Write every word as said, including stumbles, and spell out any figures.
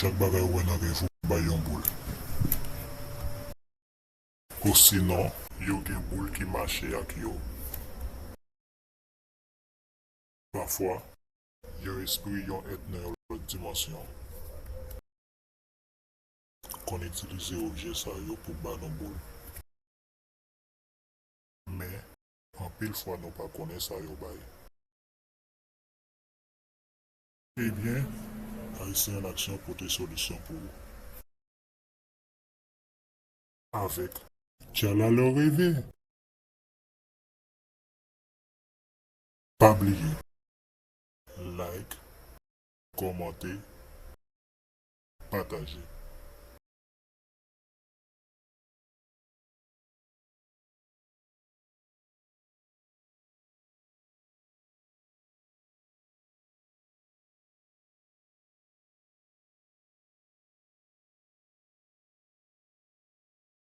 Chak bagay ou wè nan rev ou bay yon boul. Osinon, yo gen boul ki mache ak yo. Pafwa, yon espri, yon èt nan yon lòt dimansyon konn itilize objè sa yo pou ba nou boul. Men, anpil fwa nou pa konnen sa yo bay. Ebyen, Ayisyen an Aksyon pote solisyon pou ou. Avèk Djalalo Reve. Pa bliye, like, kòmante, pataje.